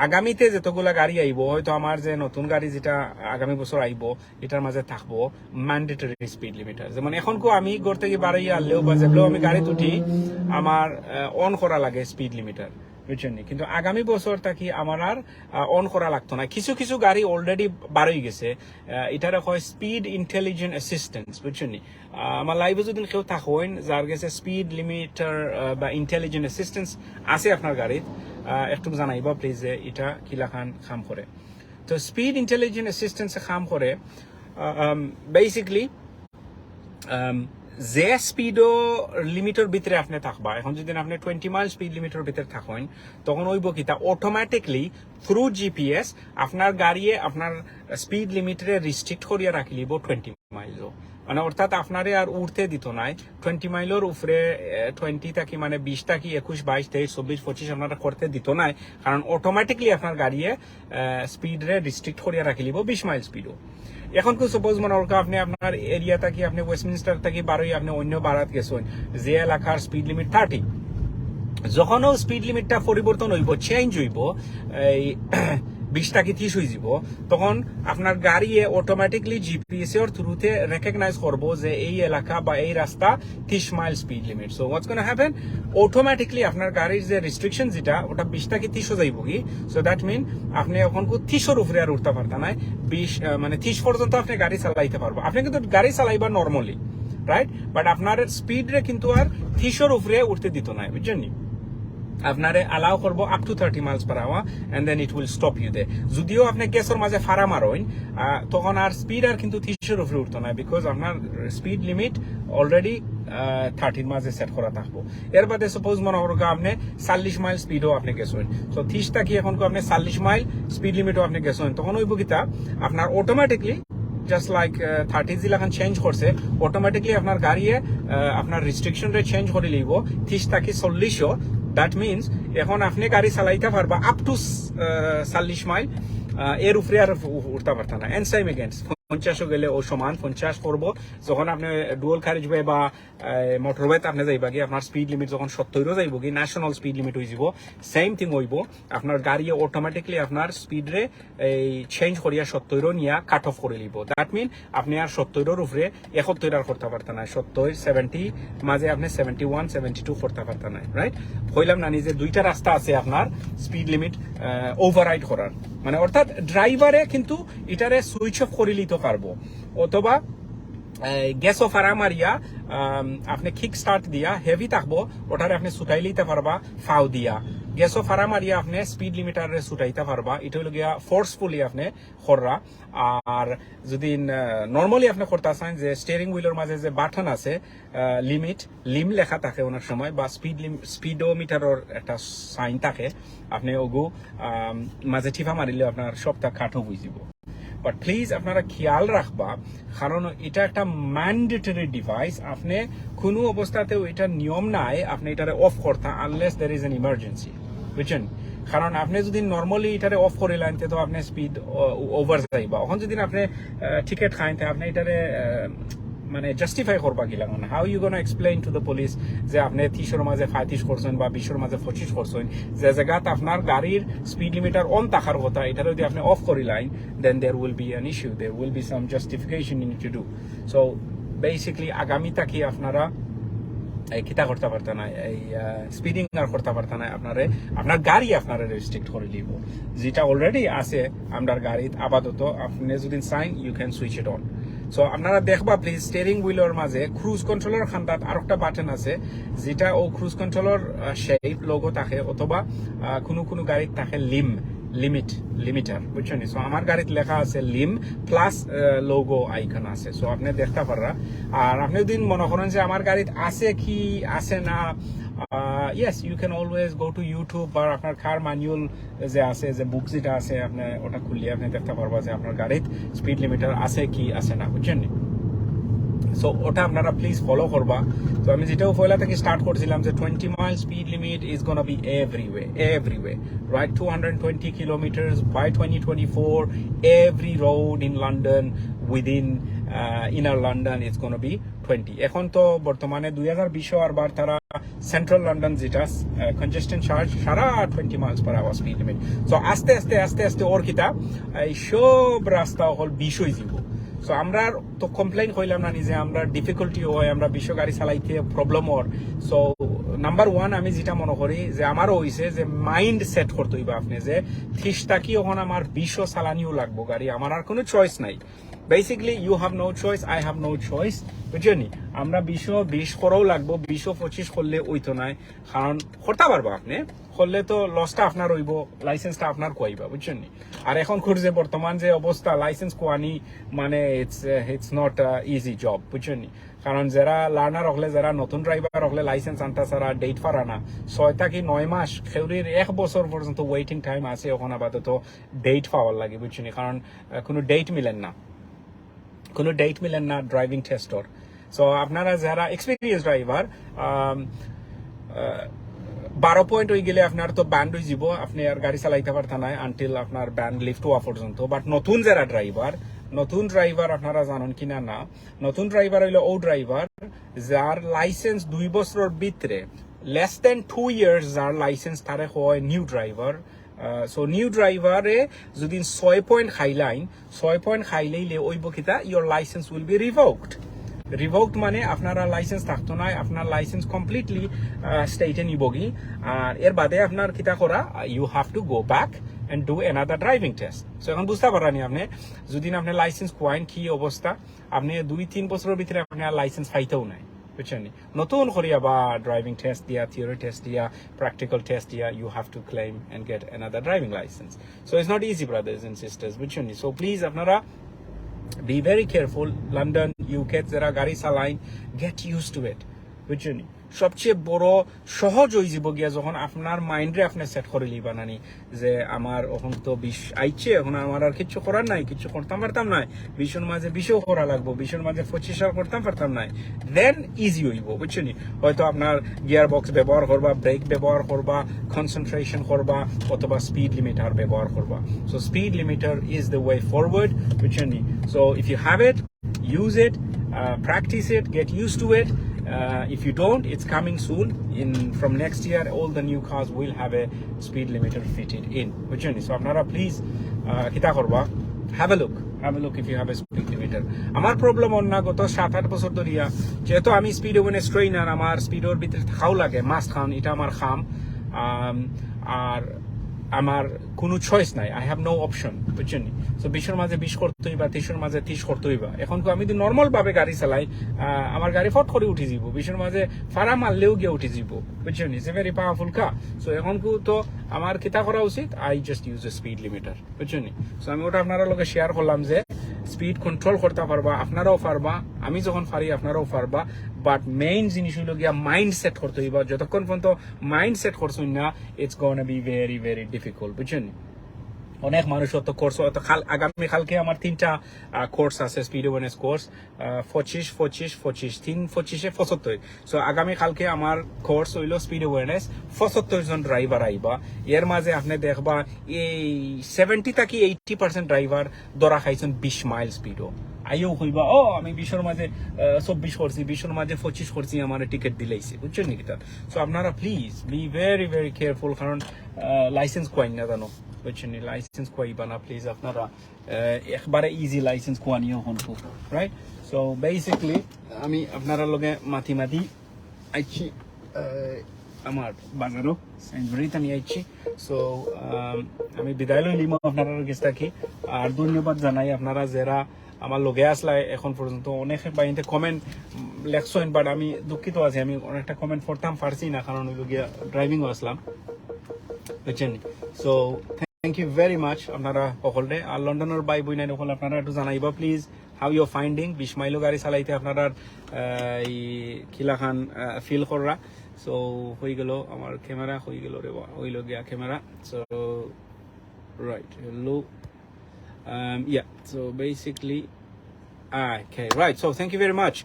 আগামীতে যতগুলা গাড়ি আইব, হয়তো আমার যে নতুন গাড়ি যেটা আগামী বছর আইব, এটার মাঝে থাকবো ম্যান্ডেটরি স্পিড লিমিটার। যেমন এখন কো আমি ঘর থাকি বারই আনলেও বা যেগুলো আমি গাড়িত উঠি, আমার অন করা লাগে স্পিড লিমিটার, বুঝছইন নি? কিন্তু আগামী বছর থাকি আমার আর অন করা লাগতো না। কিছু কিছু গাড়ি অলরেডি বারই গেছে, আহ, এটারে হয় স্পিড ইন্টেলিজেন্ট অ্যাসিস্ট্যান্স, বুঝছইন নি? আহ, আমার লাইভে যদি কেউ থাকইন যার কাছে স্পিড লিমিটার বা ইন্টেলিজেন্ট অ্যাসিস্ট্যান্স আছে আপনার গাড়িত, আহ, একটু জানাইবা প্লিজ যে এটা কিলাখান কাম করে। তো স্পিড ইন্টেলিজেন্ট অ্যাসিস্ট্যান্সে কাম করে বেসিক্যালি যে স্পিডও লিমিটর ভিতরে আপনি থাকবা। এখন যদি আপনি টোয়েন্টি মাইল স্পিড লিমিটর ভিতরে থাকইন, তখন হইব কিতা, অটোমেটিকলি থ্রু জিপিএস আপনার গাড়িয়ে আপনার স্পিড লিমিটরে রিস্ট্রিক্ট করিয়া রাখি লিব টোয়েন্টি মাইলও। মানে অর্থাৎ আপনারে আর উঠতে দিত নাই টোয়েন্টি মাইলর উপরে, টোয়েন্টি থাকি মানে বিশ থাকি একুশ বাইশ তেইশ চব্বিশ পঁচিশ আপনারা করতে দিত নাই, কারণ অটোমেটিকলি আপনার গাড়িয়ে স্পিডরে রিস্ট্রিক্ট করিয়া রাখি লিব বিশ মাইল স্পিডও। এখন কো সাপোজ মনে করো আপনি আপনার এরিয়া থাকি, আপনি ওয়েস্টমিনস্টার থাকি বারই আপনি অন্য বারাত গেছেন, যে এলাকার স্পিড লিমিট থার্টি, যখনও স্পিড লিমিটটা পরিবর্তন হইব, চেঞ্জ হইব, এই বিশ থাকি তিরিশ হয়ে যাব, তখন আপনার গাড়িয়ে অটোমেটিকলি জিপিএস এর থ্রুতে রেকগনাইজ করব যে এই এলাকা বা এই রাস্তা তিরিশ mile speed limit. So what's গোনা হ্যাপেন, অটোমেটিকলি আপনার গাড়ির যে রেস্ট্রিকশন যেটা, ওটা বিশ থাকি তিরিশ যাইব কি। সো দ্যাট মিন আপনি এখন কো তিরিশর উপরে আর উঠতে পারতা নাই, বিশ আহ, মানে তিরিশ পর্যন্ত আপনি গাড়ি চালাইতে পারবো। আপনি কিন্তু গাড়ি চালাইবা নর্মালি, রাইট? বাট আপনার স্পিডরে কিন্তু আর তিরিশর উপরে উঠতে দিত নাই, বুঝছইন নি? আপনারে অ্যালাউ করবো up to thirty miles per hour and then it will stop you there। যদিও আপনি গ্যাসর মাঝে ফাড়া মারইন, আহ, তখন আর স্পিড আর কিন্তু তিরিশর উপরে উঠতো না, বিকজ আপনার স্পিড লিমিট অলরেডি থার্টির মাঝে সেট করা থাকবো। এর বাদে সাপোজ মনে করো আপনি চল্লিশ মাইল স্পিডও আপনি গেছেন, তো তিরিশ থাকি এখন কো আপনি চল্লিশ মাইল স্পিড লিমিটও আপনি গেছেন, তখন হইব কিতা, আপনার অটোমেটিকলি জাস্ট লাইক থার্টি যেলাখান চেঞ্জ করছে, অটোমেটিকলি আপনার গাড়িয়ে আহ, আপনার রেস্ট্রিকশনরে চেঞ্জ করে লইব তিরিশ থাকি চল্লিশও। দ্যাট মিনস এখন আপনি গাড়ি চালাইতে পারবা আপ টু চল্লিশ মাইল, এর উপরে আর উ- উঠতে পারতা না। এন্ড সেম এগেইন পঞ্চাশও গেলে ও সমান, পঞ্চাশ করবো। যখন আপনি ডুয়াল কারেজ ওয়ে বা মোটরওয়েতে আপনি যাইবা কি, আপনার স্পিড লিমিট যখন সত্তরও যাইব কি, ন্যাশনাল স্পিড লিমিট হয়ে যাব, সেম থিং হইব। আপনার গাড়ি অটোমেটিকলি আপনার স্পিডরে এই চেঞ্জ করিয়া সত্তরও নিয়া কাট অফ করে লিব। দ্যাট মিন আপনি আর সত্তরর উপরে একাত্তর আর করতে পারতা না, সত্তর, সেভেন্টি মাঝে আপনি সেভেন্টি ওয়ান, সেভেন্টি টু করতে পারতা না, রাইট? কইলাম না নিজে দুইটা রাস্তা আছে আপনার স্পিড লিমিট ওভাররাইড করার, মানে অর্থাৎ ড্রাইভারে কিন্তু এটারে সুইচ অফ করে নিতে পারবো, অথবা গ্যাসও ফাড়া মারিয়া, আম, আপনি কিক স্টার্ট দিয়া হেভি থাকবো, ওটারে আপনি ছুটাই লইতা পারবা ফাও দিয়া। গ্যাসও ফাড়া মারিয়া আপনি স্পিড লিমিটারে ছুটাইতা পারবা। ইটা অইলো গিয়া ফোর্সফুলি আপনি কররা। আর যদি নর্মালি আপনি করতা চাইন, যে স্টিয়ারিং হুইলর মাঝে যে বাটন আছে, লিমিট, লিম লেখা থাকে অনেক সময়, বা স্পিড লিম-, স্পিডোমিটারর একটা সাইন থাকে, আপনি ওগু, আম, মাঝে টিপা মারিলে আপনার সবটা কাট অইযিবো। বাট প্লিজ আপনারা খেয়াল রাখবা, কারণ এটা একটা ম্যান্ডেটরি ডিভাইস। আপনি কোনো অবস্থাতেও, এটা নিয়ম নাই আপনি এটারে অফ করতা, unless there is an emergency, বুঝছেন? কারণ আপনি যদি নর্মালি এটারে অফ করিলাইন, তে তো আপনি স্পিড ওভার যাইবা। এখন যদি আপনি টিকিট খাইন, তে আপনি এটারে আহ, মানে জাস্টিফাই করবা কিলা? মানে, how you gonna explain to the police যে আপনি তিরিশর মাঝে পঁয়ত্রিশ করছেন বা বিশর মাঝে পঁচিশ করছেন, যে জায়গাত আপনার গাড়ির স্পিড লিমিটার অন থাকার কথা, এটারে যদি আপনি অফ করিলাইন, then there will be an issue, there will be some justification you need to do. So basically আগামী থাকি আপনারা এই কিতা করতা পারতা না, এই স্পিডিং আর করতা পারতা না, আপনারে, আপনার গাড়ি আপনারে রেস্ট্রিক্ট করি দিব। যেটা অলরেডি আছে আমরার গাড়িত আপাতত, আপনি যদি চাইন, you can switch it on. So আপনারা দেখবা প্লিজ, স্টিয়ারিং হুইলর মাঝে ক্রুজ কন্ট্রোলর খান্দাত আরোকটা বাটন আছে, যেটা ও ক্রুজ কন্ট্রোলর শেপ লোগো থাকে, অথবা আহ, কোনো কোনো গাড়িত থাকে লিম, লিমিট, লিমিটার, বুঝছেন? সো আমার গাড়িত লেখা আছে লিম প্লাস লোগো আইকন আছে, সো আপনি দেখতা পাররা। আর আপনি যদি মনে করেন যে আমার গাড়িত আছে কি আছে না, yes, you can always go to YouTube, বা আপনার কার ম্যানুয়াল যে আছে, যে বুক যেটা আছে, আপনি ওটা খুললে আপনি দেখতা পারবা যে আপনার গাড়িত স্পিড লিমিটার আছে কি আছে না, বুঝছেন নি? সো ওটা আপনারা প্লিজ ফলো করবা। তো আমি যেটাও পয়লা থাকি স্টার্ট করছিলাম যে twenty mile speed limit is gonna be everywhere, everywhere, right? Two hundred twenty kilometers by twenty twenty-four, every road in London, within uh, inner London, it's gonna be twenty. এখন তো বর্তমানে দুই হাজার বিশ আর বার তারা সেন্ট্রাল লন্ডন যেটা কনজেশন চার্জ সারা twenty miles per hour speed limit. So আস্তে আস্তে আস্তে আস্তে ওর কিতা এই সব রাস্তা অকল বিশ অইযিবো। সো আমরা তো কমপ্লেইন করলাম না নিজে, আমরা ডিফিকাল্টি হয়, আমরা বিশ গাড়ি চালাইতে প্রবলেম হয়। সো নাম্বার ওয়ান, আমি যেটা মনে করি যে আমারও হইছে যে মাইন্ড সেট করতে হইবা আপনি যে তিরিশ থাকি এখন আমার বিশ চালানিও লাগবো গাড়ি, আমার আর কোনো চয়েস নাই। Basically you have no choice, I have no choice, বুঝছেন নি? আমরা বিশ বিশ করাও লাগবো, বিশ পঁচিশ করলে ওই তো নাই, কারণ করতে পারবো আপনি, করলে তো লসটা আপনার হইব, লাইসেন্সটা আপনার খুয়াইবা, বুঝছেন নি? আর এখন খুঁজছে বর্তমান যে অবস্থা, লাইসেন্স খুয়ানি মানে it's it's not easy job, বুঝছেন নি? কারণ যারা লার্নার হকলে, যারা নতুন ড্রাইভার হকলে লাইসেন্স আনতা ছাড়া ডেট ফারা না, ছয় থাকি নয় মাস, কেউরির এক বছর পর্যন্ত ওয়েটিং টাইম আছে এখন আপাতত ডেট পাওয়ার লাগি, বুঝছেন নি? কারণ আহ, কোনো ডেট মিলেন না, কোনো ডেট মিলেন না ড্রাইভিং টেস্টর। সো আপনারা যারা এক্সপিরিয়েন্স ড্রাইভার, বারো পয়েন্ট হয়ে গেলে আপনার তো ব্যান্ড হয়ে যাব, আপনি আর গাড়ি চালাইতে পারতা নাই আনটিল আপনার ব্যান্ড লিফট হওয়া পর্যন্ত। বাট নতুন যারা ড্রাইভার, নতুন ড্রাইভার আপনারা জানেন কিনা না, নতুন ড্রাইভার হইলো ও ড্রাইভার যার লাইসেন্স দুই বছরের ভিতরে, less than two years যার লাইসেন্স, তারে হয় নিউ ড্রাইভার। সো নিউ ড্রাইভারে যদি ছয় পয়েন্ট খাইলাইন, ছয় পয়েন্ট খাইলেইলে ওই বকিতা your license will be revoked. Revoked মানে আপনারা লাইসেন্স থাকতো নাই, আপনার লাইসেন্স কমপ্লিটলি স্টেটে নিবগি। আর এর বাদে আপনার কিতা করা, you have to go back and do another driving test. So এখন বুঝতে পাররানি আপনি, যদি না আপনি লাইসেন্স খুয়াইন কি অবস্থা, আপনি দুই তিন বছরের ভিতরে আপনি আর লাইসেন্স পাইতেও নাই, বুঝছেন নি? নতুন করি আবার ড্রাইভিং টেস্ট দিয়া, থিওরি টেস্ট দিয়া, প্র্যাকটিক্যাল টেস্ট দিয়া, you have to claim and get another driving license. So it's not easy, brothers and sisters, বুঝছেন নি? সো প্লিজ আপনারা be very careful. London, UK যারা গাড়ি চালাইন, get used to it, বুঝছেন নি? সবচেয়ে বড় সহজ হয়ে যাব গিয়া যখন আপনার মাইন্ডরে আপনি সেট করে লিবা নানি যে আমার এখন তো বিশ আইছে, এখন আমার আর কিচ্ছু করার নাই, কিচ্ছু করতাম পারতাম নাই, বিশর মাঝে বিশও করা লাগবো, বিশর মাঝে পঁচিশ আর করতাম পারতাম নাই, দেন ইজি হইব, বুঝছেন নি? হয়তো আপনার গিয়ার বক্স ব্যবহার করবা, ব্রেক ব্যবহার করবা, কনসেন্ট্রেশন করবা, অথবা স্পিড লিমিটার ব্যবহার করবা। So speed limiter is the way forward, বুঝছেন নি? So if you have it, use it, uh, practice it, get used to it. Uh, if you don't, it's coming soon. In from next year, all the new cars will have a speed limiter fitted in. বুঝছেন নি? সো আপনারা প্লিজ কিতা করবা, have a look, have a look if you have a speed limiter. আমার প্রবলেম অন্য গত সাত আট বছর ধরিয়া, যেহেতু আমি স্পিড অ্যাওয়ারনেস ট্রেনার, আমার স্পিডর ভিতরে থাকাও লাগে, মাস্ট খান, এটা আমার খাম। আম, আর আমার কোনো চয়েস নাই, আই হ্যাভ নো অপশন, বুঝছইন নি? সো বিশর মাঝে বিশ করতে অইবা, তিশর মাঝে তিশ করতে অইবা। এখন তো আমি যদি নর্মাল ভাবে গাড়ি চালাই, আহ, আমার গাড়ি ফট করি উঠি যাইবো, বিশর মাঝে ফাড়া মারলেও গিয়া উঠি যাইবো, বুঝছইন নি? It's a very powerful car. So এখন কু তো আমার কিতা করা উচিত? I just use a speed limiter, বুঝছইন নি? সো আমি ওটা আপনারার লগে শেয়ার করলাম যে স্পিড কন্ট্রোল করতা পারবা, আপনারাও পারবা, আমি যখন পারি আপনারাও পারবা। বাট মেইন জিনিস অইলো গিয়া মাইন্ডসেট করতে অইবা। যতক্ষণ পর্যন্ত মাইন্ডসেট করছইন না, it's gonna be very very difficult, বুঝছইন নি? অনেক মানুষ অত কোর্স, অত কাল, আগামী কালকে আমার তিনটা কোর্স আছে, স্পিড অ্যাওয়ারনেস কোর্স, পঁচিশ, পঁচিশ, পঁচিশ, তিন পঁচিশে পঁচাত্তর। সো আগামী কালকে আমার কোর্স অইলো স্পিড অ্যাওয়ারনেস, পঁচাত্তর জন ড্রাইভার আইবা। এর মাঝে আপনি দেখবা এই সেভেন্টি থাকি এইটি পার্সেন্ট ড্রাইভার ধরা খাইছইন বিশ মাইল স্পিডও। আইও কইবা, "ও, আমি বিশর মাঝে, আহ, চব্বিশ করছি, বিশর মাঝে পঁচিশ করছি, আমার টিকিট দিলাইছে।" বুঝছইন নি কিতা? সো আপনারা please be very very careful, কারণ লাইসেন্স কইন না জানো, বুঝছইন নি? লাইসেন্স কইবা না প্লিজ আপনারা। আহ, একবারে ইজি লাইসেন্স কোয়া নিও হন খুব, রাইট? সো বেসিক্যালি আমি আপনারার লগে মাতি মাতি আইছি, আহ, আমার বাজারও সেন্ট আমি আইছি। সো আমি বিদায় লইলিমু আপনারার গেছ থাকি। আর ধন্যবাদ জানাই আপনারা যেরা আমার লগে আসলা এখন পর্যন্ত। অনেকে বাইনতে কমেন্ট লেখছইন, বাট আমি দুঃখিত আছি, আমি অনেকটা কমেন্ট পড়তাম পারছি না, কারণ অইলো গিয়া ড্রাইভিংও আসলাম, বুঝছইন নি? So thank you very much আপনারা সকলরে। আর লন্ডনর ভাই বইনাইন সকল আপনারা একটু জানাইবা প্লিজ, how you finding বিশ মাইলও গাড়ি চালাইতে আপনারা, আহ, এই কিলাখান ফিল কররা? সো হই গেল আমার ক্যামেরা, হই গেল রে বা, হইল গিয়া camera. So right, hello, yeah, so basically okay, right. So thank you very much।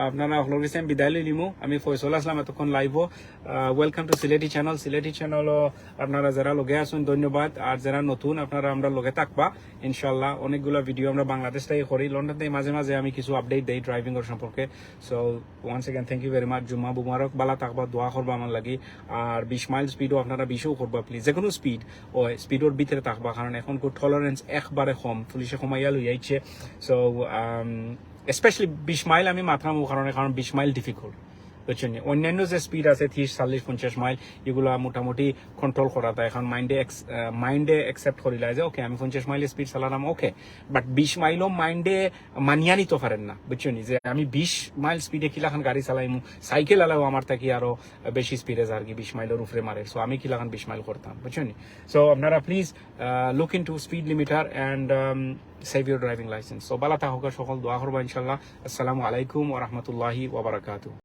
আপনারা সকলর গেছে আমি বিদায় লইলিমু। আমি ফয়সল আসলাম এতক্ষণ লাইভও। ওয়েলকাম টু সিলেটি চ্যানেল। সিলেটি চ্যানেলও আপনারা যেরা লগে আছইন ধন্যবাদ, আর যেরা নতুন আপনারা আমরার লগে থাকবা ইনশাআল্লাহ। অনেকগুলা ভিডিও আমরা বাংলাদেশ থাকি করি, লন্ডন থাকি মাঝে মাঝে আমি কিছু আপডেট দেই ড্রাইভিংর সম্পর্কে। So once again thank you very much। জুম্মা মুবারক, বালা থাকবা, দোয়া করবা আমার লাগি। আর বিশ মাইল স্পিডও আপনারা বিশও করবা প্লিজ, যে কোনো স্পিড ওই স্পিডর ভিতরে থাকবা, কারণ এখন খুব টলারেন্স একবারে কম, পুলিশে কমাইয়া লই আইছে। সো স্পেশালি বিশ মাইল আমি মাতরাম ও কারণে, কারণ বিশ মাইল ডিফিকাল্ট, বুঝছইন নি? অন্যান্য যে স্পিড আছে তিশ, চল্লিশ, পঞ্চাশ মাইল, এগুলা মোটামুটি কন্ট্রোল করা যায়, কারণ মাইন্ডে মাইন্ডে অ্যাকসেপ্ট করিলায় যে ওকে, আমি পঞ্চাশ মাইল স্পিড চালালাম, ওকে। বাট বিশ মাইলও মাইন্ডে মানিয়া নিতে পারের না, বুঝছইন নি? যে আমি বিশ মাইল স্পিডে কিলাখান গাড়ি চালাইমু, সাইকেল আলাও আমার থাকি আরো বেশি স্পিডে যার কি বিশ মাইলর উপরে মারে। সো আমি কিলাখান বিশ মাইল করতাম, বুঝছইন নি? সো আপনারা please look into speed limiter and save your driving license। So বালা থাকউক্কা সকল, দোয়া করবা ইনশাআল্লাহ। আসসালামু আলাইকুম ওয়া রাহমাতুল্লাহি ওয়া বারাকাতুহু।